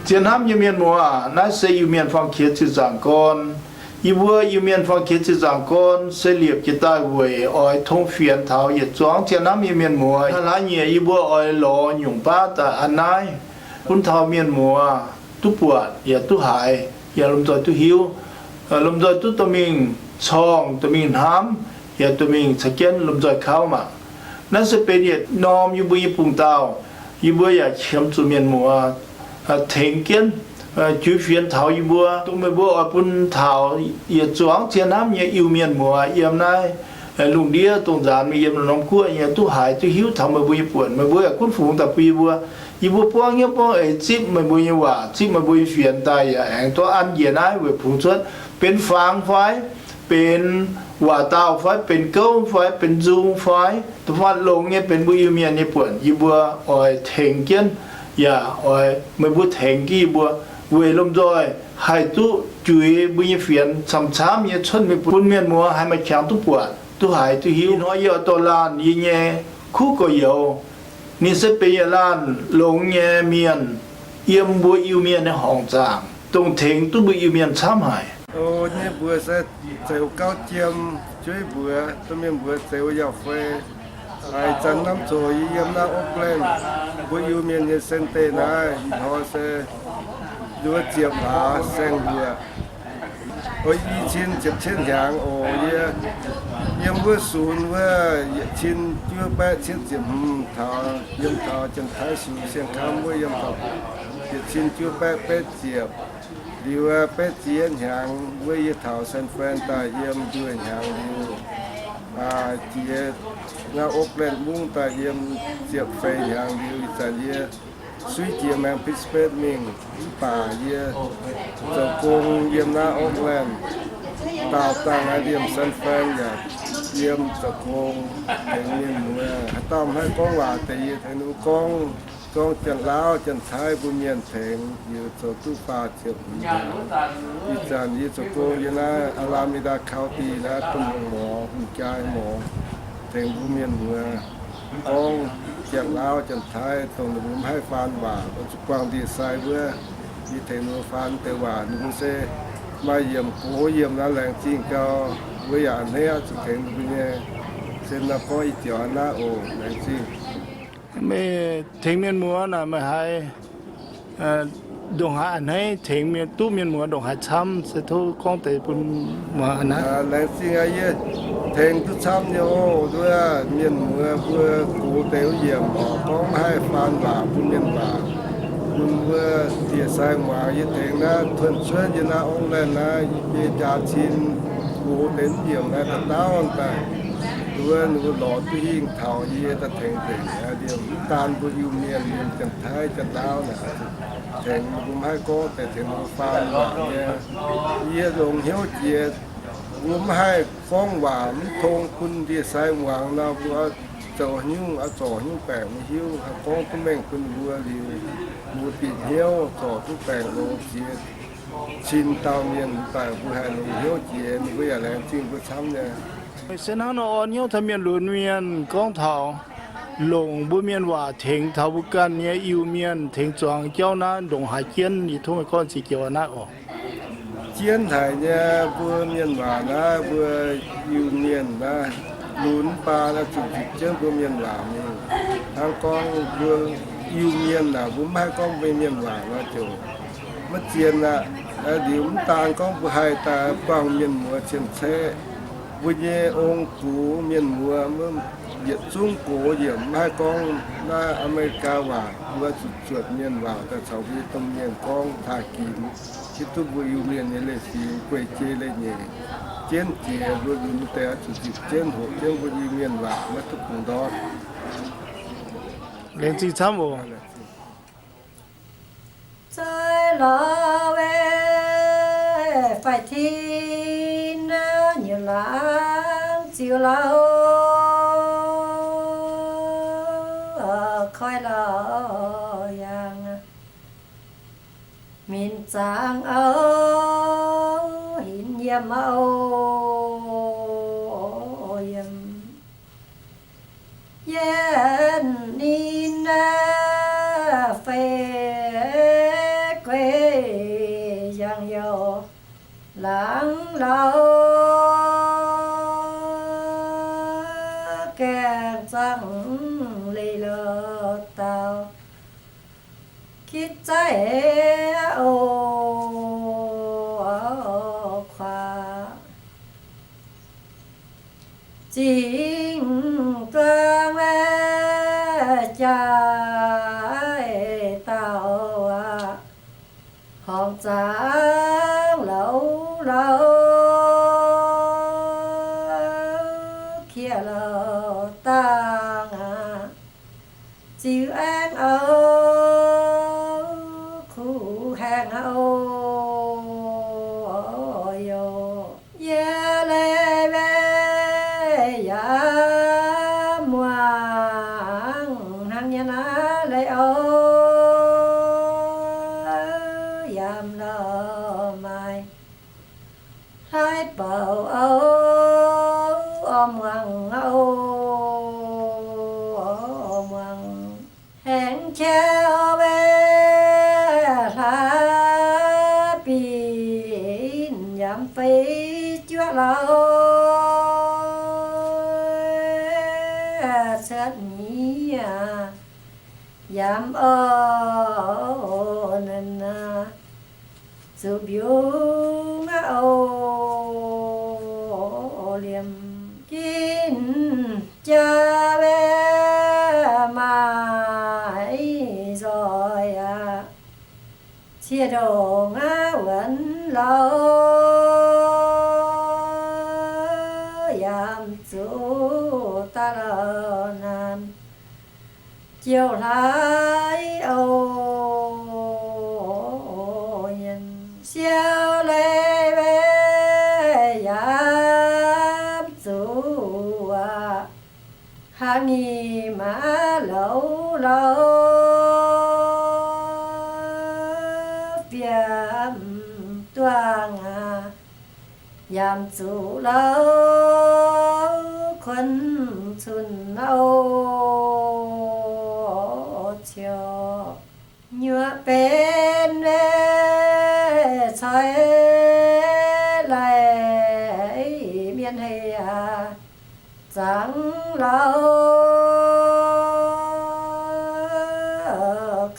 Zien hnamv nyei mienh muoz, naaiv se Iu-Mienh Faam-Kiex ziuc zaangc gorn. Yie mbuo Iu-Mienh Faam-Kiex ziuc zaangc gorn se liepc jiez daaih weic oix tong fienx taux yietc zuangx zien hnamv nyei mienh muoz. Hlaax nyieqc yie mbuo oix lorz nyungc baav daaih an naaiv, bun taux mienh muoz duqv buatc yaac duqv haiz, yaac lomh nzoih duqv hiuv, lomh nzoih duqv dorh mingh corngh, dorh mingh hnamv, yaac dorh mingh caux jienv lomh nzoih kauv maah. Naaiv se benx yietc norm yie mbuo nyei bungx dauh. Yie mbuo yaac qiemx zuqc mienh muoz tengx jienv, juix fienx taux yie mbuo, dongh meih mbuo oix bun taux yietc zuangx zien hnamv nyei Iu-Mienh muoz yiem naaiv lungh ndiev dongh nzaanx mingh yiem norm guoqv nyei duqv haiz duqv hiuv taux meih mbuo nyei buonc. Meih mbuo yaac gunv fungx daaih bun yie mbuo. Yie mbuo buangv hnyouv buangv eix zipv meih mbuo nyei waac, zipv meih mbuo nyei fienx daaih yaac aengx duqv an njiec naaiv weic bungx cuotv benx fangx fai benx waac dauh fai benx gouv fai benx nzung fai da'faanh longx nyei benx mbuo Iu-Mienh nyei buonc. Yie mbuo oix tengx jienv, yaac oix meih mbuo tengx jienv yie mbuo weic lomh nzoih haih duqv juix mbuo nyei fienx camv-camv nyei cuotv mingh bun mienh muoz haih maaih qangx duqv buatc, duqv haiz duqv hiuv. Ih hnoi yie oix dorh laanh yie nyei kuv gorx-youz, ninh se benx yietc laanh longx nyei mienh yiem mbuo Iu-Mienh nyei horngc zaangc, dongh tengx duqv mbuo Iu-Mienh camv haic. O, nyei mbuox se Zeuz Gauv Jiem, jueiv mbuox, domh mienh mbuox Zeuz Yauh Fei. Ih zanc norm zoqc yie yiem naaiv Oakland, mbuo Iu-Mienh nyei Sunday naaiv, ih hnoi se nduov ziepc hlaax saeng-mbuoqc, o, i cin ziepc cietv hnyangx oc. Yie yiem wuov sunx wuov yietc cin juov baeqv cietv ziepc hmz taux, yiem taux Janx-Taiv Sux Sienh Kamv wuov yiem taux yietc cin juov baeqv betv ziepc. Liuz betv ziepc yietv hnyangx wuov yie taux San Fran daaih yiem nduoh hnyangx liuz, jiex naaiv Oakland mungv daaih yiem ziepc feix hnyangx liuz, ih zanc yie suiv jiex maengx Pittsburgh mingh, mv baac yie zoux gong yiem naaiv Oakland, daauh dangh naaiv yiem San Fran yaac yiem zoux gong tengx mienh muoz. Haaix dauh mv haih gorngv waac deix, yie tengx ninh mbuo gorngv, gorngv Janx-Lauv Janx-Taiv mbuo mienh tengx, yie zoux duqv faah ziepc hmz. Ih zanc yie zoux gong yiem naaiv Alameda County naaiv domh lungh morz, hungh jaa morz, tengx mbuo mienh muoz gorngv Janx-Lauv Janx-Taiv dongh ninh mbuo mv haih faan waac, oix zuqc buangh ndie-sai wuov, yie tengx ninh mbuo faan deix waac. Ninh mbuo se maaih yiemc gox yiemc naaiv, laengz zingh gau. Mbuo yaac a'hneiv oix zuqc tengx ninh mbuo nyei. Se nor gorngv ih jaax naaiv oc, laengz zingh. Meih tengx mienh muoz naaic meih haiz ndongc haaix a'hneiv, tengx mienh, duqv mienh muoz ndongc haaix camv, se tov gorngv deix bun muangx a'hneiv. Laengz zingh aqv, yie tengx duqv camv nyei oc. Nduov mienh muoz mbuo gox deix wuov yiemc oc, gorngv mv haih faan waac bun mienh waac, bun wuov ndie-sai muangx. Yie tengx naaiv tuon cuotv yie naaiv Oakland naaiv, yie jaa cin gox deix mv yiemc naaiv da'dauh daaih, nduov ninh mbuo lorz duqv hingh taux yie daaih tengx deix liemh, mv daan mbuo Iu-Mienh, Janx-Taiv, Janx-Lauv naaic, tengx mbuo mv haih gorngv deix, tengx mbuo faan waac nyei. Yie longx hnyouv jiex, mbuo mv haih gorngv waac mv tong bun ndie-sai muangx nor, mbuo zoux nyungc, oix zorc nyungc baengc maiv hiuv, haih gorngv duqv mengh bun ninh mbuo liuz, mbuo bieqc hnyouv zorc duqv baengc longx jiex cin dauh mienh, mv baac mbuo haih longx hnyouv jiex, ninh mbuo yaac laengz zingh mbuo camv nyei. Se hnangv nor orn hnyouv taux mienh lunx mienh gorngv taux longc mbuo mienh waac tengx taux mbuo ganh nyei Iu-Mienh tengx zuangx jauv naaiv ndongc haaix jienv, yie tov meih gorngv ziex joux naaiv oc. Jienv haic nyei, mbuo mienh waac naaiv, mbuo Iu-Mienh naaiv, lunx baan naaiv zuqc nzipc jienv mbuo mienh waac mingh. Hnangv gorngv mbuo Iu-Mienh naaic, mbuo mv haih gorngv mbuo mienh waac nor ziouc maiv zien aqv. Liuz mv daan gorngv mbuo haih daaih buangh mienh muoz cien-ceqv, mbuo nyei ong-gux mienh muoz, yietc zungv gox yiemc mv haih gorngv naaiv Aa^me^li^gaa waac, mbuo zuqc zuotc mienh waac daaih caux mbuo nyei domh mienh gorngv taaih ginx, hiuv duqv mbuo Iu-Mienh nyei leiz-fingx guei-jei leiz-nyeic jienv jiex, mbuo lunx deix oix zuqc nzipc jienv hoqc jienv mbuo Iu-Mienh waac maiv duqv bungx ndortv. Laengz zingh camv oc. Zai lorz weic faix-tin, nyiemc laangz ziux lauh, koi lauh yangh, minc zaangc auv, hinc yiem auv yiem. Yie ninh fei guei youh laangz lauh, gaengh zaangc leiz loz-daauh, kitv zaiv oc kuaax. Zingh duang maiv jaaix dauh aqv, horngc zaangc louh lauh, kiev louh dangh aqv. Ziux aengx oc, kuv haengh oc, youh yie leiz maiv yaac muangx hnangv nyei naaiv leiz oc, yaac lorz maaih hlaaix bouc oc, muangx oc, muangx. Haengx qaqv maiv hlaax binc yaac feix juoqv lauh, cuotv nyiev yaac oc, ninh zuqc mbiungc aqv oc, liemh ginv jaa maiv maaih nzoih aqv. Cie ndongc aqv wuonx lauh, yaac zuqc daaih lauh naanc jouh hlaax oc, yienh siou leiz maiv yaac zuqc aqv. Hnangv nyic maaih louh lauh, fiem duangv aqv, yaac zuqc lauh kuonx cunx oc, ciouc nyuoqc benx maiv cai laic mienh haic aqv. Zaangc lauh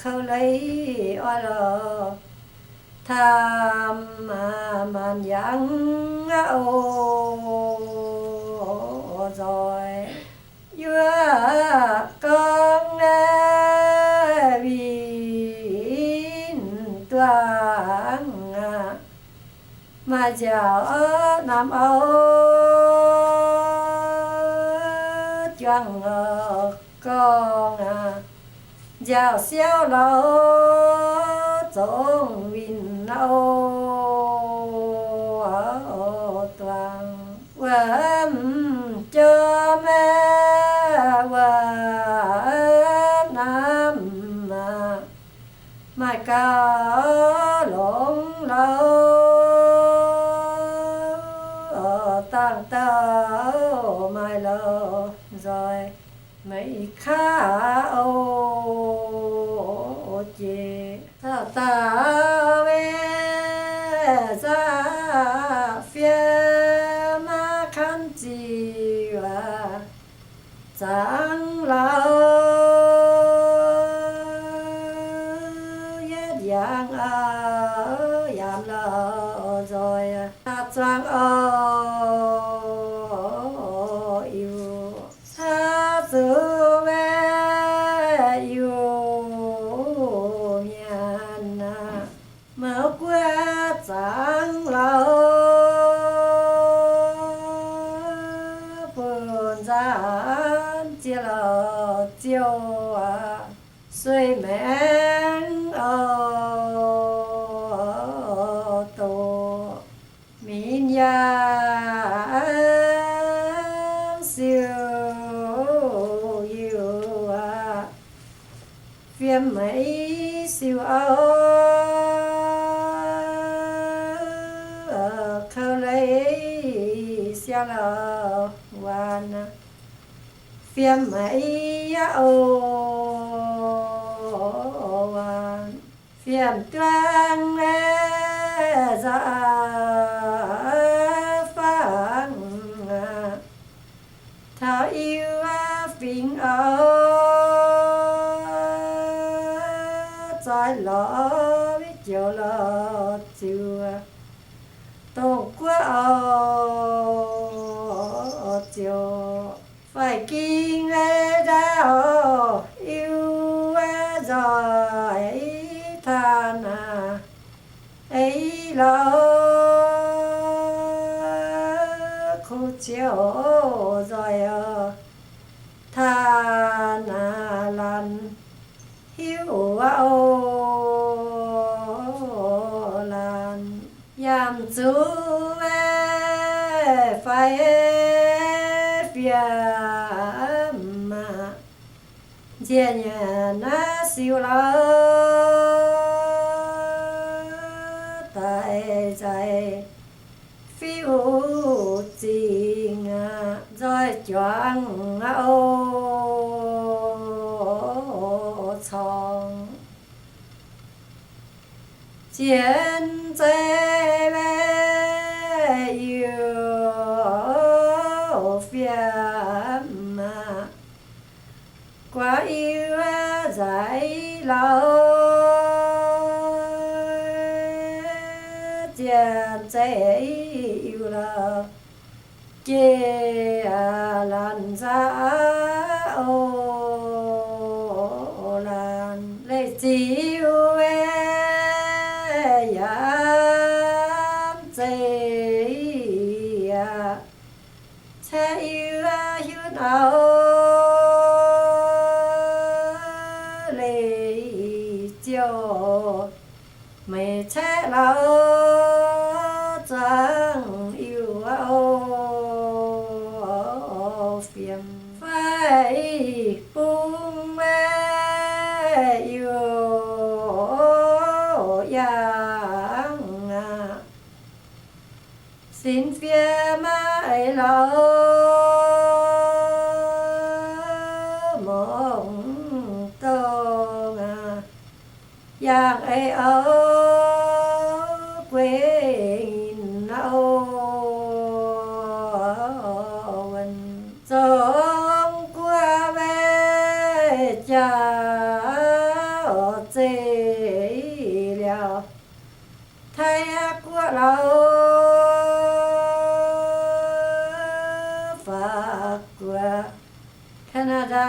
kouv leiz oix lorz taamh maanc yangh aqv oc, nzoih yuoqv gorngv maiv winh duangv aqv. Maaih nziaauc namx auv juangc gorngv aqv, nziaauc siouv lauh zongc winh oc, duangv wuov m'jormv maiv wuov namx aqv. Maaih gauh longx lauh, dangh dauh maaih louh nzoih maiv kaav oc, jiex dauh dauh maiv nzaqc fiem maiv kanv ziux aqv. Zaangc lauh yietv yangh aqv, yaac lorz nzoih aqv, zuangx oc, iu caa zuqc maiv iu mienh aqv. Mouz guoqv zaangc lauh bun nzaanx ziex lauh ziouh aqv, sueih maengx oc, doqc minc yaac siou-yiuh aqv. Fiem maiv siou auv, kouv leiz siang lauh waanc. Fiem maiv yaac oc waanc. Fiem duangv maiv nzaaux fangx aqv. Taux Iu-Mienh fingx auv, zoi lorz joux lorz ziux, dongh guoqv auv ziouc faix-ging ndaauv, Iu-Mienh nzoih taux naaic eix lauh, kuv ziouc nzoih taux naaic laanh hiuv oc laanh. Yaac zuqc faix fiem maah, nziex nyanc naaiv siou lauh, daaih nzaic fiuv zingh aqv, nzoih juangc aqv oc corngx. Zien zeiv Iu-Fiem maah, guaax Iu nzaaic lauh, zien zeiv Iu lauh, jiex laanh nzaaux oc laanh. Leiz-ziux yaac zeiv aqv, caeqv Iu hiuv auv, leiz ziouc meix caeqv lauh, zuangx Iu-Fiem faix bung Iu-Yaangh aqv. Sin fiem maah eix lauh, mongh dongh aqv, yangh eix auv guei nyinh auv wuonh, zong guoqv maiv jaax zeiv liaauc, Taiv Guoqv lauh, Faav Guoqv, Canada